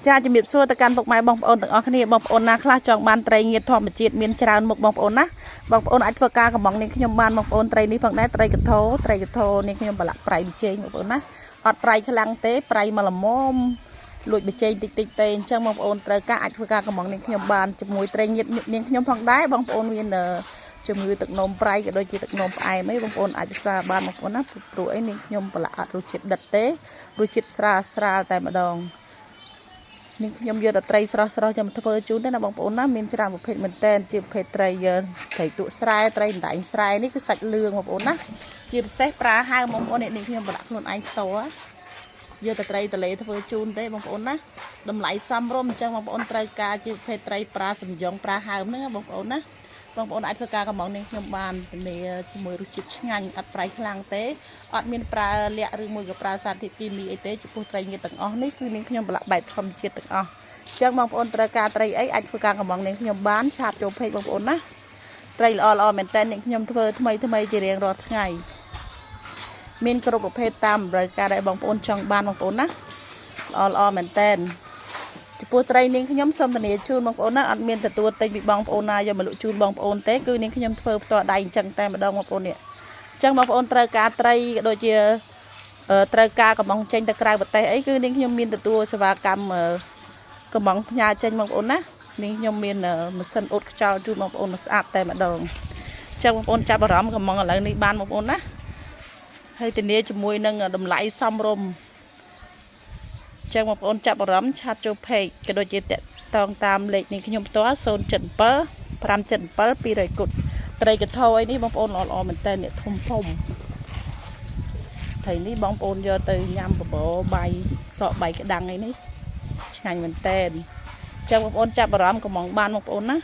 ចាជំរាបសួរទៅកាន់ពុកម៉ែបងប្អូនទាំងអស់គ្នាបងប្អូនណាខ្លះចង់បានត្រីងៀតធម្មជាតិមានច្រើនមុខបងប្អូនណាបងប្អូនអាចធ្វើការកំងនេះខ្ញុំបានបងប្អូនត្រីនេះផងដែរត្រីកថោត្រីកថោនេះខ្ញុំប្រឡាក់ប្រៃប៊ីចេងបងប្អូនណាអត់ប្រៃខ្លាំងទេប្រៃមកល្មមលួចប៊ីចេងតិចតិចទេអញ្ចឹងបងប្អូនត្រូវការអាចធ្វើការកំងនេះខ្ញុំបានជាមួយត្រីងៀតនាងខ្ញុំផងដែរបងប្អូនមានជំងឺទឹកនោមប្រៃក៏ដូចជាទឹកនោមផ្អែមអីបងប្អូនអាចពិសាបានបងប្អូនណាព្រោះអីនាងខ្ញុំប្រឡាក់អត់រសជាតិដិតទេរសជាតិស្រាលស្រាលតែម្ដង នេះខ្ញុំយកតែត្រីស្រស់ស្រស់ចាំធ្វើជូនទេណាបងប្អូនណាមានច្រើនប្រភេទមែនតែនជាប្រភេទត្រីយើត្រីទក់ស្រែត្រីដណ្ដែងស្រែនេះគឺសាច់លឿងបងប្អូនណាជាពិសេសប្រាហើមបងប្អូននេះខ្ញុំប្រឡាក់ខ្លួនឯងផ្ទាល់យកតែត្រីតលេធ្វើជូនទេបងប្អូនណាតម្លៃសមរម្យអញ្ចឹងបងប្អូនត្រូវការជាប្រភេទត្រីប្រាសំយ៉ងប្រាហើមហ្នឹងណាបងប្អូនណាបងប្អូនអាចធ្វើការកំងនេះខ្ញុំបានធានាជាមួយរសជាតិឆ្ងាញ់អត់ប្រៃខ្លាំងទេអត់មានប្រើល័ក្ខឬមួយក៏ប្រើសារធាតុគីមីអីទេចំពោះត្រីងៀតទាំងអស់នេះគឺនាងខ្ញុំប្រឡាក់បែបធម្មជាតិទាំងអស់អញ្ចឹងបងប្អូនត្រូវការត្រីអីអាចធ្វើការកំងនាងខ្ញុំបាន chat ចូល page បងប្អូនណាត្រីល្អល្អមែនតើនាងខ្ញុំធ្វើថ្មីថ្មីជារៀងរាល់ថ្ងៃមានគ្រប់ប្រភេទតាមតម្រូវការដែលបងប្អូនចង់បានបងប្អូនណាល្អល្អមែនតើចំពោះត្រីនាងខ្ញុំសូមធានាជូនបងប្អូនណាអត់មានទទួលទិញពីបងប្អូនណាយកមកលក់ជូនបងប្អូនទេគឺនាងខ្ញុំធ្វើផ្ទាល់ដៃអញ្ចឹងតែម្ដងបងប្អូននេះអញ្ចឹងបងប្អូនត្រូវការត្រីក៏ដូចជាត្រូវការកំងចេញទៅក្រៅប្រទេសអីគឺនាងខ្ញុំមានទទួលសេវាកម្មកំងផ្ញើចេញបងប្អូនណានាងខ្ញុំមានម៉ាស៊ីនអ៊ុតខ្យល់ជូនបងប្អូនមកស្អាតតែម្ដងអញ្ចឹងបងប្អូនចាប់អារម្មណ៍កំងឥឡូវនេះបានបងប្អូនណាហើយធានាជាមួយនឹងតម្លៃសមរម្យចឹងបងប្អូនចាប់អារម្មណ៍ chat ចូល page ក៏ដូចជាតាក់តងតាមលេខនេះខ្ញុំផ្ទាល់077 577 200គុតត្រីកថោអីនេះបងប្អូនល្អល្អមែនតើនេះធំធំត្រីនេះបងប្អូនយកទៅញ៉ាំបបរបាយកកបាយក្តាំងអីនេះឆ្ងាញ់មែនតើចឹងបងប្អូនចាប់អារម្មណ៍កំងបានបងប្អូនណា